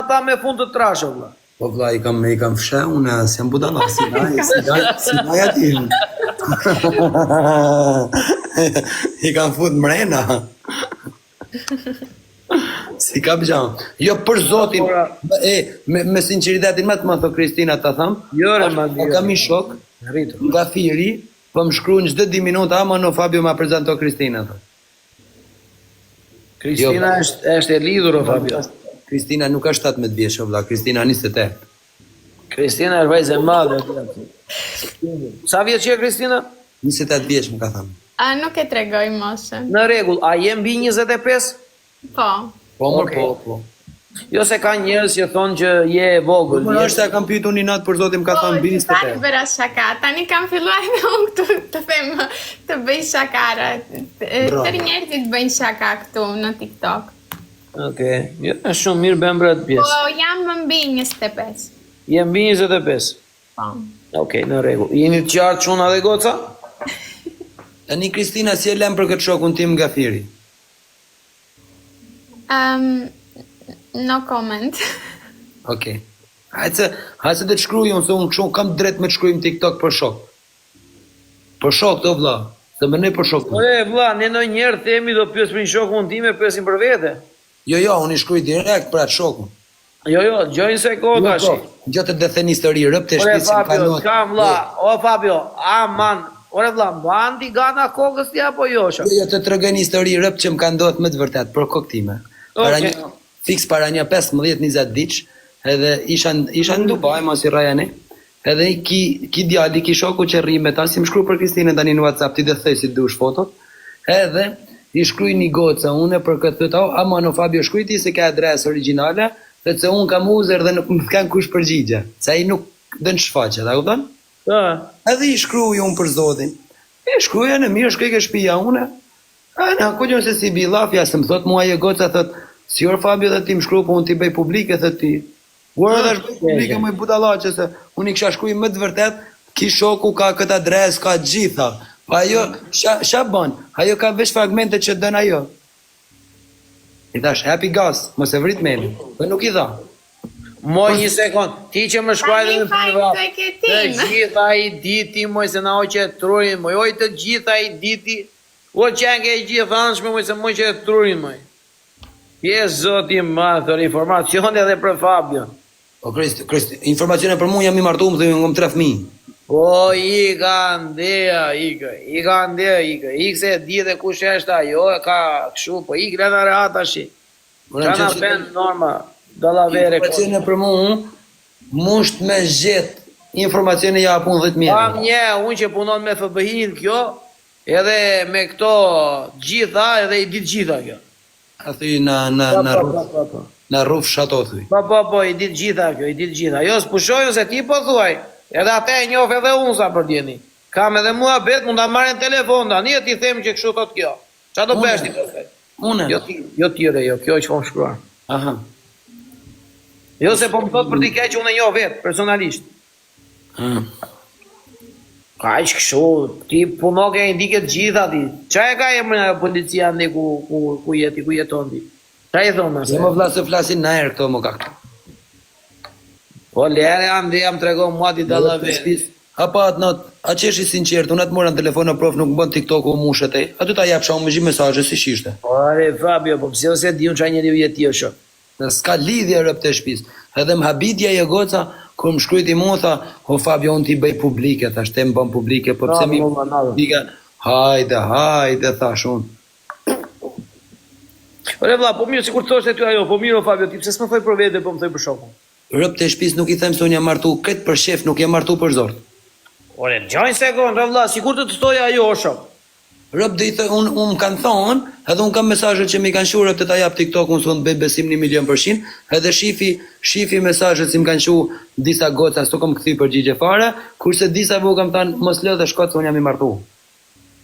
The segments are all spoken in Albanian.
ata me fund të trashë, vëlla. Po vlla i kam i kam fsheh unë, s'jam budalla, si daj, si daj, si daj aty. I kam fut mrena. Si ka gja. Jo për zotin, e me, me sinqeritetin më të madh o Kristina ta them. Jo, re, ma, jo. Kam një shok nga Fieri, po më shkruan çdo 2 minuta, aman o Fabio ma prezanto Kristina. Thot. Kristina jo, është është e lidhur o Fabio. Kristina nuk është 17 vjeç o vlla, Kristina 28. Kristina është vajzë e madhe. Sa vjeç je Kristina? 28 vjeç më ka thënë. A nuk e tregoj moshën. Në rregull, a je mbi 25? Po. Po, më okay. po, po. Jo se ka njerëz që thonë që je e vogël. Po është e kam pyetur një natë për zotin më ka po, thënë mbi 28. Po, tani bëra shaka. Tani kam filluar edhe unë këtu të them të bëj shakara. Tërë njerëzit bëjnë shaka këtu në TikTok. Okej. Okay. Jo, është shumë mirë bën për atë pjesë. Po, jam mbi 25. Je mbi 25. Po. Okej, okay, në rregull. Jeni të qartë çuna dhe goca? Tani Kristina si e lëm për këtë shokun tim nga Fieri? Um, no comment. Okej. Okay. Hajde se, hajde se do të shkruaj unë se unë kështu kam drejt me të shkruaj në TikTok për shok. Për shok të vlla, të më për shok. Po e vlla, ne ndonjëherë themi do pyes për një shokun tim e pyesim për vete. Jo, jo, unë i shkruaj direkt për atë shokun. Jo, jo, dëgjo një sekondë tash. Jo, jo të të them histori, robt e shtëpisë kanë. Fabio, kam vlla, o Fabio, aman, ore vlla, mban ti gana kokës ti apo jo shok? Jo, jo, të tregoj një histori robt që më ka ndodhur me të vërtetë për kokë time. Para okay. një fiks para një 15-20 ditësh, edhe isha isha në Dubai mos i rraja ne. Edhe ki ki djali, ki shoku që rri me ta, si më shkru për Kristinën tani në WhatsApp, ti do thej si dush fotot. Edhe i shkruaj një goca unë për këtë thotë, oh, aman o Fabio shkruaj ti se ke adresë origjinale, thotë se unë kam user dhe nuk më kanë kush përgjigje, se ai nuk don shfaqet, a kupton? Po. Edhe i shkruaj unë për zotin. E shkruaj në mirë, shkoj ke shtëpia unë. A na ku se si bi llafja, se më thot mua ajo goca thot, si or Fabio dhe ti më shkru, po unë ti bëj publike thot ti. Ora tash bëj publike moj budallaqe se unë i kisha shkruaj me të vërtet ki shoku ka këtë adresë ka të gjitha po ajo sha sha bën ajo ka veç fragmente që don ajo i thash happy gas mos e vrit menin po nuk i dha Moj një sekond, ti që më shkruaj dhe në privat, të gjitha i di ti, moj se na hoqe trurin, moj, oj të gjitha i di ti, o qenke e gjithanshme, moj se më hoqe trurin, moj. Je zot i madh për informacione edhe për Fabion. Po Krist, Krist, informacione për mua jam i martuar, më thonë kam tre fëmijë. Po ik andeja, ik, ik andeja, ik, ik se e di dhe kush është ajo, e ka kështu, po ik lëna rehat tashi. Ora na ben norma, dallavere. Informacione për mua, musht me gjet informacione ja pun 10000. Kam një, unë që punon me FBI-n kjo, Edhe me këto gjitha edhe i di të gjitha kjo. A thy na na po, na po, po, po, po. Na rruf shato thy. Po po po i di të gjitha kjo, i di të gjitha. Jo s'pushoj se ti po thuaj. Edhe atë e njoh edhe unë sa për dijeni. Kam edhe muhabet, mund ta marrë në telefon tani e t'i them që kështu thot kjo. Ça do bësh ti pastaj? Unë. Jo ti, jo ti re, jo kjo që po më shkruan. Aha. Jo se po më thot për dikë që unë e njoh vet personalisht. Mm. Kaq kështu, ti puno ke i dike të gjitha ti. Ça e ka emrin ajo policia ande ku ku ku je ti, ku jeton ti? Ça i thonë asaj? Jo mo vlla se flasin në ajër këto më ka. Po lere ande jam tregon mua ti dallavere. A pa atë natë, a që i sinqert, unë atë mora në telefon në prof, nuk bën TikTok-u mushet e, aty ta japsha unë me gjithë mesazhe si ishte. Po are Fabio, po pse ose di unë çfarë njeriu je ti o shok. Dhe s'ka lidhje robt e shpis. Edhe më habiti ajo goca kur më shkrujti mua tha, o Fabio unë ti bëj publike, thash te më bën publike, po pse mi publike? Hajde, hajde thash unë. Ore vlla, po mirë sikur të thoshte ty ajo, po mirë o Fabio, ti pse s'më thoj për vete, po më thoj për shokun. Robt e shpis nuk i them se unë jam martu krejt për qef, nuk jam martu për zor. Ore, dëgjo një sekond, o vlla, sikur të të thoja ajo o shok. Robt do i thoj unë unë më kanë thonë edhe unë kam mesazhet që m'i kanë çu robt të ta jap TikTok-un se unë të bëj besim 1 milion% edhe shifi shifi mesazhet si më kanë çu disa goca s'u kam kthy përgjigje fare kurse disave u kam thanë mos lodh shkot se unë jam i martu.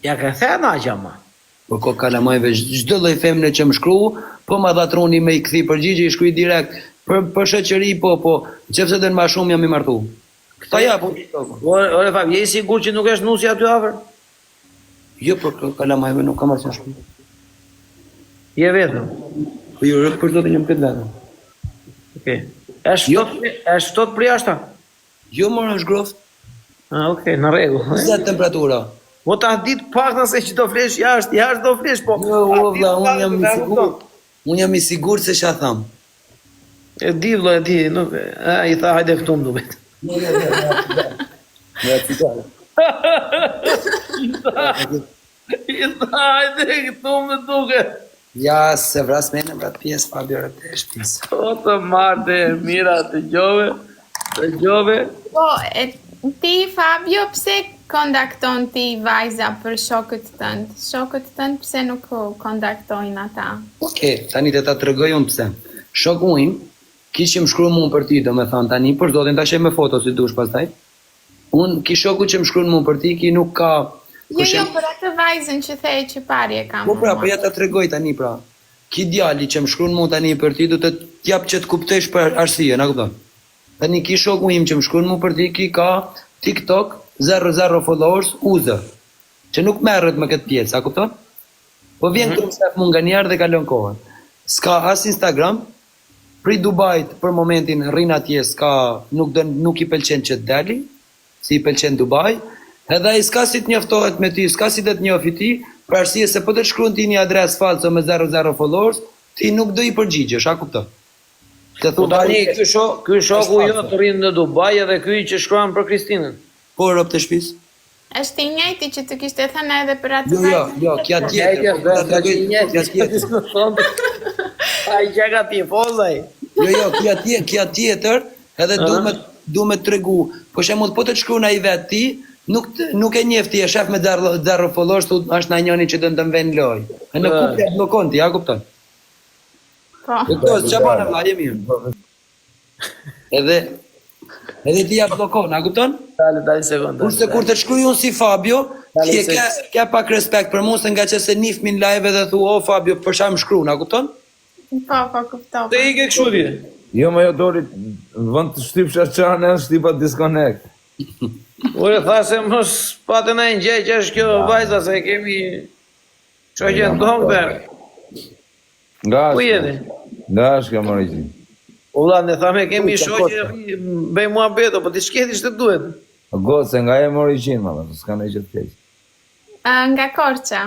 Ja ke thënë aq ama. Po ko kalamajve çdo lloj femne që më shkru po ma dha truni me i kthy përgjigje i shkruj direkt për për shoqëri po po nëqoftëse don ma shumë jam i martu ta jap unë TikTok-un. Ore ore Fab je i sigurt që nuk është nusja aty afër? Jo, për këto kalamajve nuk kam asnjë shtëpi. Je vetëm. Po jo, për zotin jam këtë vetëm. Okej. Është Jo. ftohtë, është ftohtë për jashtë? Jo mor është groft. Ah, okej, në rregull. 20 temperatura. Po ta ditë pak nëse që do flesh jashtë, jashtë do flesh, po. Jo, ta o ditë vlla, unë pak, jam i ta sigurt. kupton. Unë jam i sigurt se ç'a tham. E di vlla, e di, nuk, a, i tha hajde këtu më duket. Jo, jo, jo, jo. Ja, cigare. I tha hajde këtu më duket. Ja, se vras mendjen për atë pjesë Fabio rreth e shtëpisë. O të martë e mira, dëgjove, dëgjove. Po, e, ti Fabio, pse kontakton ti vajza për shokët tënd? Shokët tënd pse nuk kontaktojnë ata? Okej, tani të ta tregoj unë pse. Shoku im, kishim shkruar mua për ty, domethënë tani, për zotin ta sheh me foto si dush pastaj. Unë ki shoku që më shkruan mua për ty, ki nuk ka Jo, për jo, shemb- për atë vajzën që the që pari e kam. Po pra, unë. po ja ta tregoj tani pra. Ki djali që më shkruan mua tani për ty, do të t'jap që të kuptosh për arsye, na kupton? Tani ki shoku im që më shkruan mua për ty, ki ka TikTok 00 followers uzë, që nuk merret me këtë pjesë, a kupton? Po vjen këtu më shef mu nga njerë dhe kalon kohën. S'ka as Instagram, Pri Dubait për momentin rrin atje s'ka nuk do nuk i pëlqen që të dali, si i pëlqen Dubai, edhe ai s'ka si të njoftohet me ty, s'ka si të të njohë ty, për arsye se po të shkruan ti një adresë falso me 00 followers, ti nuk do i përgjigjesh, a kupton? Të Po thu tani vari, ky shok, ky shoku Është jo të rrinë në Dubai edhe ky që shkruan për Kristinën. po rob të shtëpisë? Është i njëjti që të kishte thënë edhe për atë Jo, jo, vajzën. jo, kja tjetër, po ta tregoj, kja tjetër. Ai që ka tifoz ai. Jo, jo, kja tjetër, kja tjetër, edhe du me du me tregu. Për shembull, po të shkruan ai vet ti, nuk të, nuk e njeh ti, e shef me zero zero followers, thu është na njëri që do të më vën lojë. E në Ë. kuptë e bllokon ti, a kupton? Po. Po këto ç'a bën vlla, je mirë. Edhe edhe ti ja bllokon, a kupton? Dale, dale sekondë. Kurse kur të shkruaj unë si Fabio, ti e Dale, ke ke pak respekt për mua se nga që se nifmi në live edhe thu, o Fabio, për çfarë më shkruan, a kupton? Po, po, kuptova. Të ike kështu ti. Jo, më jo doli në vend të shtypsha çanën, shtypa disconnect. Ore tha se mos patë na një gjë që është kjo vajza se e kemi shoqen tonë këtë. Nga Ku është? jeni? Nga është kjo Moriqi? O vlla, ne thamë e kemi shoqe, bëj muhabet, po ti shketi ç'të duhet. Goce, nga e Moriqin, më dhe, s'ka në gjë të keq. Ë, Nga Korça.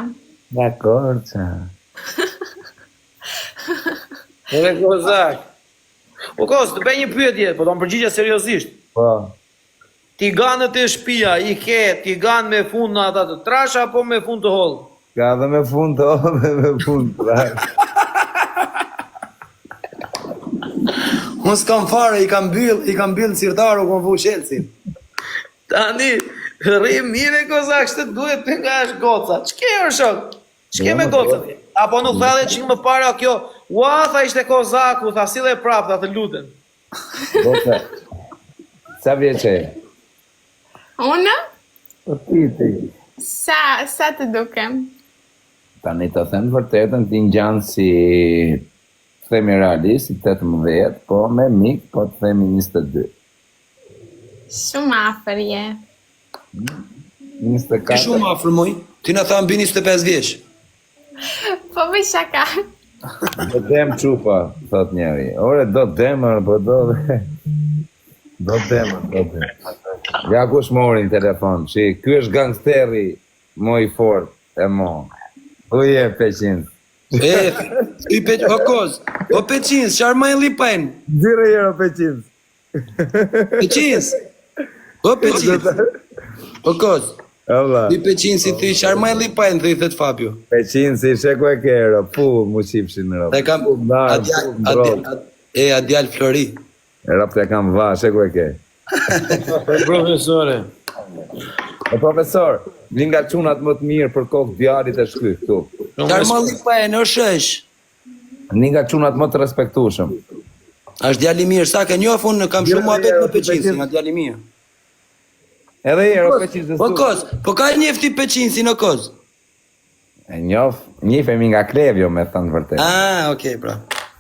Nga Korça. Ore kozak. O kos, të bëj një pyetje, po do më përgjigje seriozisht. Po, Tiganët e shtëpia i ke tigan me fund në ata të trash apo me fund të hollë? ka dhe me fund të hollë dhe me fund të trash. Unë s'kam fare, i kam mbyll, i kam mbyll sirtar, u kam vu shelsin. Tani, rri mire kozak, ç'të duhet ty nga është goca. Ç'ke or shok? Ç'ke me gocën? Apo nuk tha edhe çik më para kjo, ua, tha ishte kozaku, tha sille prap, tha të lutem. Goce, sa vjeç e? Unë? Po ti, ti. Sa, sa të dukem? Tani të them vërtetën, ti ngjan si themi realist, si 18, po me mik, po të themi 22. Shumë afër je. 24. Ti shumë afër moj, ti na tha mbi 25 vjeç. Po bëj shaka. Do dem çupa, thot njëri. Ore, do demër, po do... Do demër, do dem. Ja kush mori në telefon, që ky është gangsteri më i fort e mo. Ku je Peqin? E, i pe, o koz, o Peqins, çfarë më e lipen? Zire jero Peqin. Peqins. O Peqins. O koz, Alla. i Peqins i thy, çfarë më e lipen, thuj thot Fabio. Peqin si ishe ku e ke ro, pu mu qipshin ro. E kam Pu, nar, a djal, pu, a ndrot. djal, e a djal Flori. Rap të kam va, she ku e ke. Profesore. E profesor, një nga çunat më të mirë për kokë djalit është ky këtu. Çfarë më lipen, o shesh? Një nga çunat më të respektueshëm. Është djalë i mirë, sa ke njoh unë kam shumë muhabet me Peqinsin, a djalë i mirë. Edhe jero Peqin se Po koz, po ka njeh ti Peqinsin o koz? E njoh, njihemi nga Klevio me thënë vërtet. Ah, okay, pra.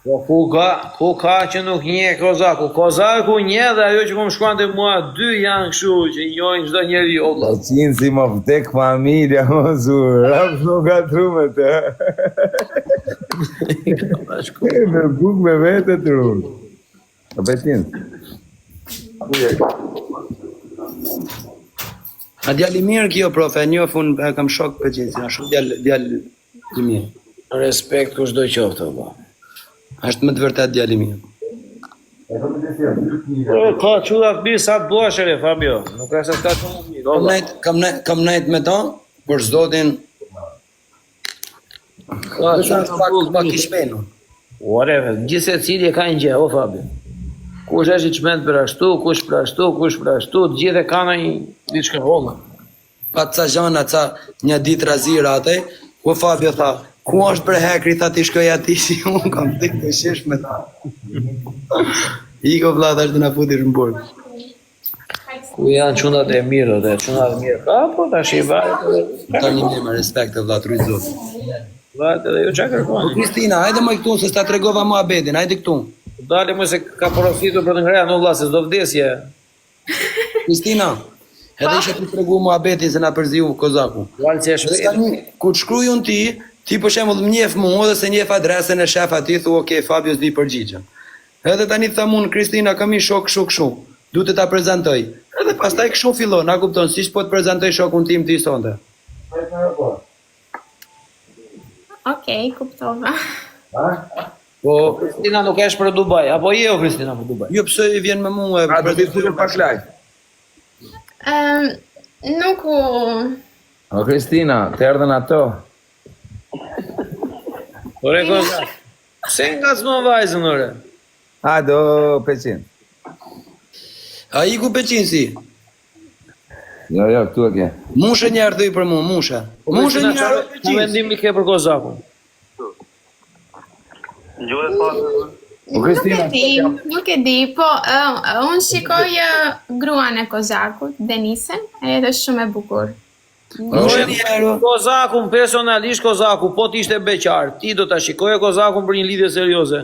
Po ku ka, ku ka që nuk njeh Kozaku? Kozaku njeh dhe ajo që po më shkruante mua, dy janë kështu që njohin çdo njeri o vlla. Peqin si më vdek familja, më zu, rap nuk ka tru me të. Me buk me vete tru. O Betin. A djalë i mirë kjo profe, e njoh unë e kam shok Peqincin, a shumë djalë djalë i mirë. Respekt kushdo qoftë valla. Është me të vërtet djalë i mirë. Po, ka çuna të mirë sa të duash ere Fabio. Nuk është se ka çuna të mirë. Kam nejt, kam nejt, kam nejt me ta, për zotin, Ka është pak, pak i shpenun. Whatever, gjithsecili e ka një gjë, o Fabio. Kush është i çmend për ashtu, kush për ashtu, kush për ashtu, të gjithë e kanë një diçka hollë. Pa ca gjana, ca një ditë razira atë, ku Fabio tha, ku është për hekri, tha ti shkoj ati, si unë kam vdek të shesh me ta. Iko vlla, thash do na futish në burg. Ku janë çunat e mirë, dhe çunat e mirë. Ka po tash i varet edhe. Tani ne me respekt e vlla, të rujt Zoti. Varet edhe ju çka Po kërkoni. Kristina, hajde më këtu se s'ta tregova muhabetin, hajde këtu. Dale më se ka porositur për të ngrënë, no vlla se s'do vdesje. Kristina, edhe isha të tregu muhabetin se na përziu Kozaku. Dale se është Dhe tani, kur të shkruaj unë ti, ti për shembull më njeh mua dhe se njeh adresën e shef aty, thu ok, Fabio s'di përgjigjen. Edhe tani tham unë Kristina kam një shok kështu kështu, du të ta prezantoj. Edhe pastaj kështu fillon, a kupton, siç po të prezantoj shokun tim ti sonte. Okej, kuptova. Po, Kristina nuk është për Dubai, apo je o Kristina për Dubai? jo pse i vjen me mua e A do të futet pak live? Ëm, nuk u... O Kristina, të erdhën ato. Ore Kozak. Pse ngacmon vajzën ore? Hajde o Peqin. A iku Peqinsi? Jo, jo, këtu e ke. Mushe një herë thuj për mua, mushe. Po, Mushe një herë o Çfarë Peqins. mendimi ke për Kozakun? O Nuk Kristina, e di, nuk e di, po ë, unë shikoj ë, gruan e Kozakut, Denisen, edhe është shumë e bukur. Mushe një herë. o. Kozakun personalisht Kozaku, po të ishte beqar, ti do ta shikoje Kozakun për një lidhje serioze.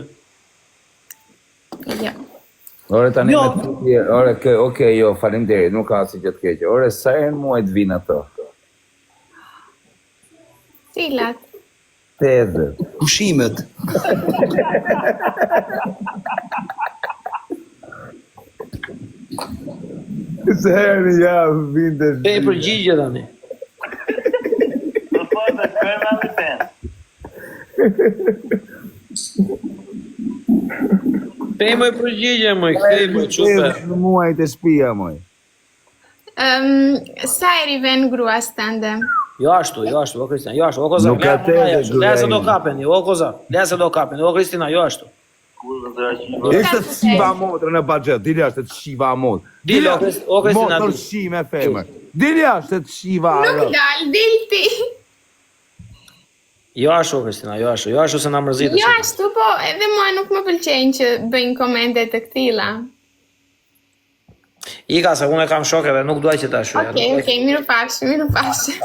Jo. Ore tani Jo. me ty, ore kë, okej, jo, faleminderit, nuk ka asgjë të keqe. Ore sa herë në muaj të vinë ato? Cilat? Tezët. Pushimet. Sa herë në javë vinë të Pe përgjigje tani. Po po, të shkojmë edhe pen. Pe më përgjigje më, kthej më çupe. Në muaj të shtëpia moj. Ëm, sa herë i ven gruas tënde? Jo ashtu, jo ashtu, o Kristina, jo ashtu, o Kozak. Nuk ka lea- teze, lea ashtu, Lea se do gruaja. kapeni, o Kozak, lea se do kapeni, o Kristina, jo ashtu. Ishte të shiva motrën në budget, dili jashtë të shiva motrë. Dil, o Krist- o Kristina, Motër dil. shime femër. Dili jashtë të shiva Nuk arë. dal, dil ti. Jo ashtu, Kristina, jo ashtu, jo ashtu se na mërzitesh. Jo ashtu, po edhe mua nuk më pëlqejnë që bëjnë komente të këtilla. Ika se unë e kam shok edhe nuk dua që ta shuaj. Okej, okej, miru pafsh, miru pafsh.